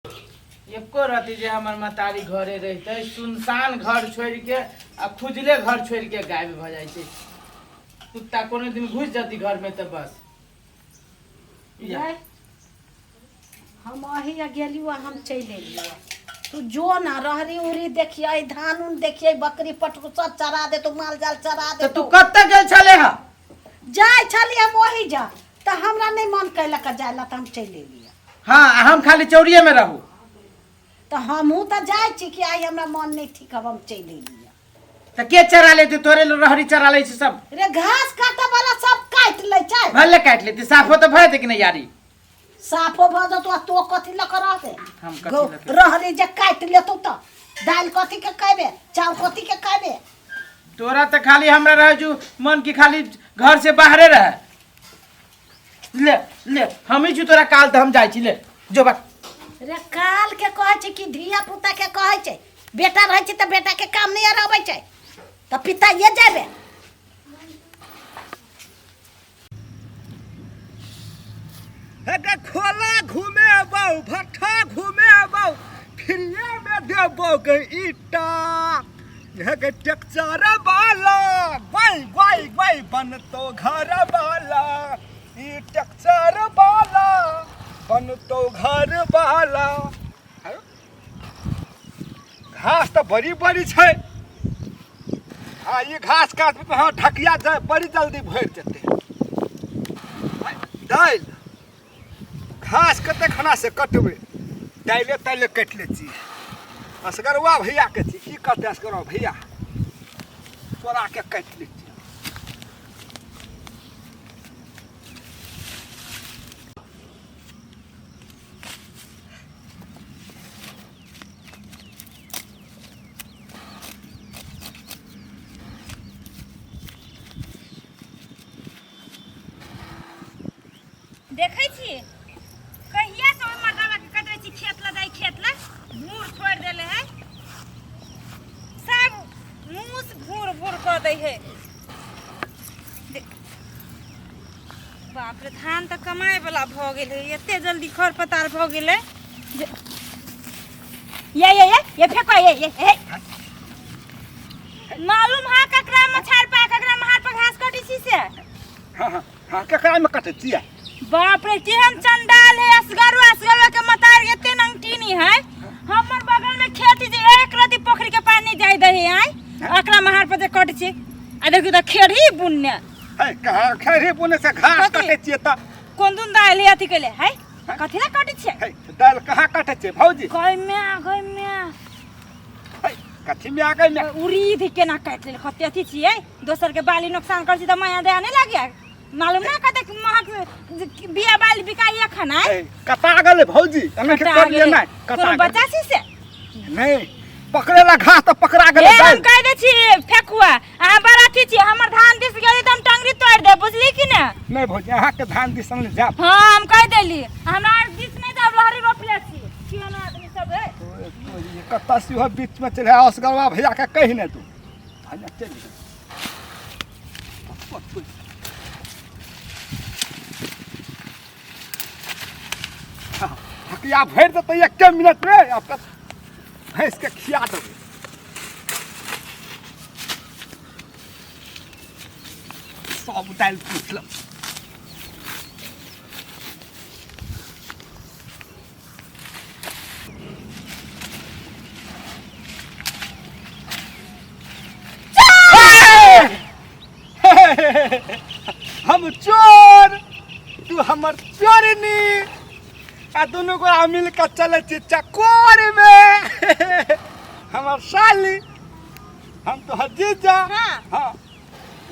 एको रति जे हमर महतारी घरे रहितै, सुनसान घर छोड़िके आ खुजले घर छोड़िके गायब भऽ जाइ छै। कुत्ता कोनो दिन घुसि जती घरमे तऽ बस। या। गै, हम अही गेलियो आ हम चलि एलियो। तू जो ना, रहरी उहरी देखियै, धान उन देखियै, बकरी पटरू सब चरा देतौ, माल जाल चरा तऽ तू देतौ। कतऽ गेल छले हँ? जाइ छली हम ओही जा, तऽ हमरा नहि मन कयलक जाय ला, तऽ हम चलि एलियै। हँ, आ हम खाली चौरिये में रहू। तऽ हमहूँ तऽ जाइ छी कि आइ हमरा मन नहि ठीक हब, हम चलि एलियै। तऽ के चरा लेतै? तोरे रहरी चरा लै छै सब। रे, घास काटऽ वाला सब काटि लै छै। भले काटि लेतै, साफो तऽ भऽ जेतै कि नहि यारी? साफो भऽ जेतौ आ तो कथी लऽ कऽ रहबे? हम कथी लऽ के? रहरी जे काटि लेतौ तऽ दालि कथी के खैबे, चाउर कथी के खैबे? तोरा तऽ खाली हमरा रहै जो मन की खाली घर से बाहरे रहे। ले ले, हम ही छी तोरा काल, तऽ हम जाइ छी। ले जो बा। रे, काल के कहै छै कि धिया पुता के कहै छै? बेटा रहै छै तऽ बेटा के काम नहि आर अबै छै तऽ पिताइए जेबे। हे खोला घूमे अबौ, भट्ठा घूमे अबौ, फ्रीए में देबौ गे ईटा। हे गे टेक्चर वाला, गई गई गई बनतो घर वाला। ई टेक्चर वाला बनतो घर वाला। घास तऽ बड़ी बड़ी छै। हाँ, ई घास काटबै तऽ हाँ ढकिया जाय बड़ी जल्दी भरि जेतै। दालि घास कते खाना से कटबै, दाइले ताइले काटि लै छी। असगरवा भैयाके छी, की कहतै असगरवा भैया? चोराके काटि लै छी। देखै छी, कहिया से ओहि मर्दाना के कटै छी खेत ला जाई खेत ला, भूर छोड़ देले है, सब मूस भूर भूर कऽ दै है। बाप रे, धान तऽ कमाए वाला भऽ गेल है, एते जल्दी खर पतार भऽ गेलै जे ये ये ये ये फेंको ये ये हे। मालूम है ककरा मछार पा ककरा महार पर घास कटी छी से? हाँ हाँ हाँ, ककरा में कटै छियै? बाप रे, केहन चंडाल है असगरवा। असगरवा के मतार एते नंगटीनी है, हमर बगल में खेत जे एक रति पोखरी के पानी जाय दे है आय अकरा महार पर जे कट छी। आ देखियो त खेड़ी बुनने है। कहाँ खेड़ी बुने से घास? कथी? कटै छियै तऽ कोन दुन दालि अथी केले है? कथी ला कटै छियै? है, दालि कहाँ कटै छियै भौजी? गय में, गय में। है, कथी में आ गई में? उड़ीद केना काटि लेल? कते अथी छियै, दोसर के बाली नुकसान करै छी तऽ माया दया नहि लागे? मालूम ना कतेक महग बिया बाली बिकाइ एखन आय। है, कता गेलै भौजी? एना के कटा करलियै? गेलै। नहि कता कोनो गेलै। बच्चा छी से? नहि पकड़ेला घास तऽ पकड़ा गेलै। ए, हम दालि कहि दै छी फेकुआ, अहाँ बड़ा अथी छी। हमर धान दिस गेली तऽ हम टंगरी तोड़ि देब, बुझली कि ने? नहि भौजी, अहाँके धान दिस हम जायब। हाँ, हम कहि देली, हमरा आर दिस नहि जाब। लहरी रोपले छी, केहन आदमी सब है। कतऽ सिहो बीचमे चलि असगरवा भैया के कहि ने तू भैया चलि। हकिया भरि देतै एके मिनट में, आब तऽ भैंस के खिया देबै सब दालि पूछलक। हम चोर, तू हमर चोरनी, आ दुनू गोरा मिल के चलै छी चकोर में। हमर साली, हम तोहर जीजा। हाँ। हाँ।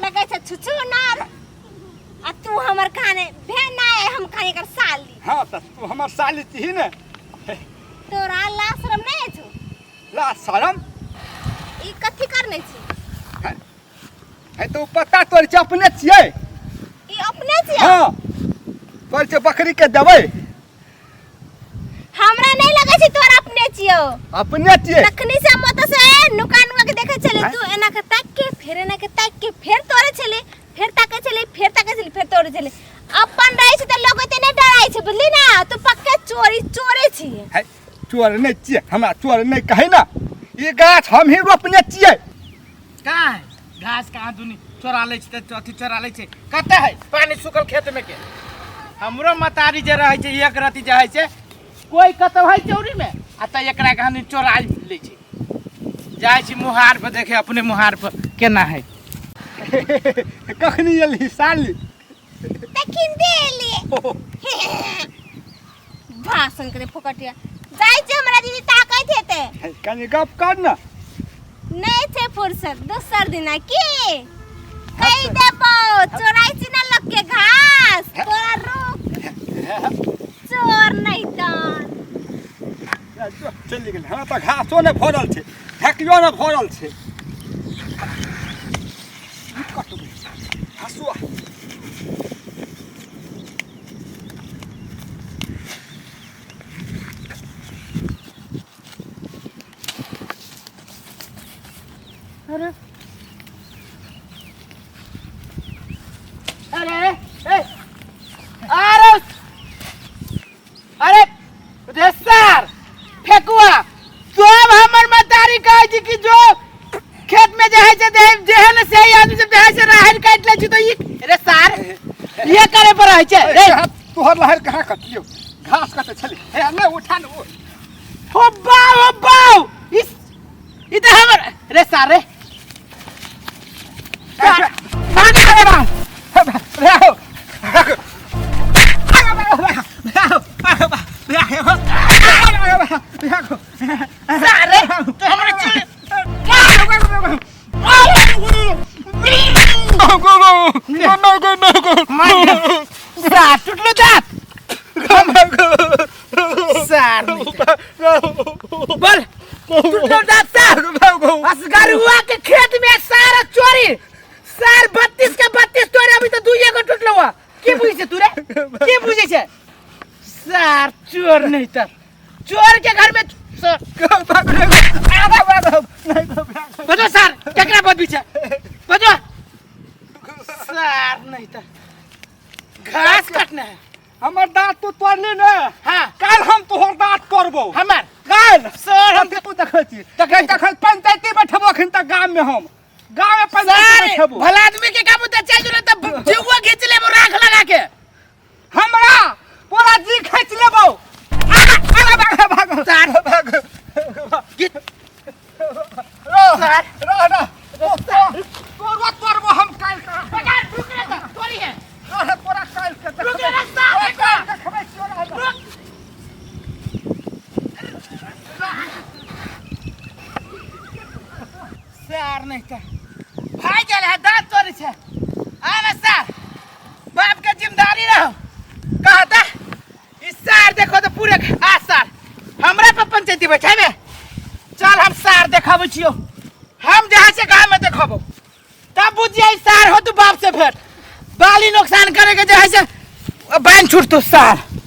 लगै छै छुछु नार आ तू हमर खाने भेल ना, हम खाने कर साली। हाँ, तऽ तू हमर साली छी ने। तोरा ला शरम नहीं छौ? ला शरम। ई कथी करने छी? है तो पत्ता तोड़ छै, अपने छियै। ई अपने छियै? हाँ, तोड़ छै, बकरी के देबै। हमरा नहीं लगै छै तोरा अपने छियौ। अपने छियै। तखनी से हम ओतऽ से नुका नुका के देखै छली। आँय? तू एना के ताकि के, फेर एना के ताकि के, फेर तोड़े छली, फेर ताकै छली, फेर ताकै छली, फेर तोड़े छली। अपन रहै छै तऽ लोग एते नहि डराइ छै, बुझली ना? तू पक्का चोरी चोरे छी। है, चोर नहि छियै, हमरा चोर नहि कहै ने। ई गाछ हमही रोपने छियै। कहाँ है घास? कहाँ दुनी चोरा लै छै तऽ अथी चोरा लै छै। कतऽ है पानी सुखल खेत में के? हमरो मतारी जे रहै छै, एक रति जे है छै, कोई कतौ है चौरी में आ तऽ एकरा कहानी चोरा लै छै। जाइ छी मुहार पर देखे, अपने मुहार पर केना है। कखनी एलही साली? तखन देली भाषण करे फोकटिया। जाइ छै, हमरा दीदी ताकैत हेतै। हे, कनि गप कर ने। नहीं छै फुर्सत, दोसर दिना की कहि देबौ। चोराइ छी ना लोग के घास? तोरा रुक, चोर नहीं तन। चलि गेल। हमरा तऽ घासो नहि फड़ल छै, ढकियो नहि फड़ल छै। ई कटबै हँसुआ। अरे अरे ए, अरे अरे रे सर फेकुआ, सब हमर मतारी कहै छै कि जो खेत में जे है छै, जेहन से आदमी सब जे है से राहरि काटि लै छै, तऽ ई रे सार ये करे पर रहै छै रे। तोहर लहर कहाँ कटलियौ? घास कटै छली। हे, नहि उठा ने ओ। हो बाउ, हो बाउ, इस ई तऽ हमर रे सार रे भाग रे बाउ। रे हो। सार रे, तो हमरा चल। सार टुटलो दाँत सार, बोल, टुटलो दाँत सार। असगरुआ के खेत में सारा चोरी सार, 32 के 32 तोरे, अभी तो दुइये गो टुटलो हुआ। की बुझै छै तू रे? की बुझै छै सार? चोर नहीं त चोर के घर में सर। बजो सार, केकरा बदबी छै? बजो सार, नहीं त घास काटना है। हमर दाँत तू तोड़ली ने? हाँ। काल्हि हम तोहर दाँत तोड़बौ। हमर काल्हि सर हम तू देखै छी। देखै छी। देखै, पंचायती बैठबो अखन तक गाम में। हम गाँव में पंचायती सारे बैठबो। भला आदमी के काबू त चल जो, त जीवा खींच लेबो राख लगा के। हमरा पूरा जी खींच लेबो। आगा भाग, भाग। सार। भाग। सार। रह रह, तोरो तोड़बो हम काल्हि के। पकड़, रुक रे, त तोरी है। रह, तोरा काल्हि के रुक रे, सार, तोरा रुक। काल्हि देखबै छियौ, रह। रुक। सार नहीं त भाई गेल है, दांत तोड़े छै। आ ना सार, बाप के जिम्मेदारी रहो कहता। इस सार देखो तो पूरे आ सार हमरा पर पंचायती बैठाबे। चल, हम सार देखाबै छियौ। हम जहाँ से गाँव में देखबो तब बुझिए सार हो तू बाप से भेंट। बाली नुकसान करे के जे है से बांध छूटतो सार।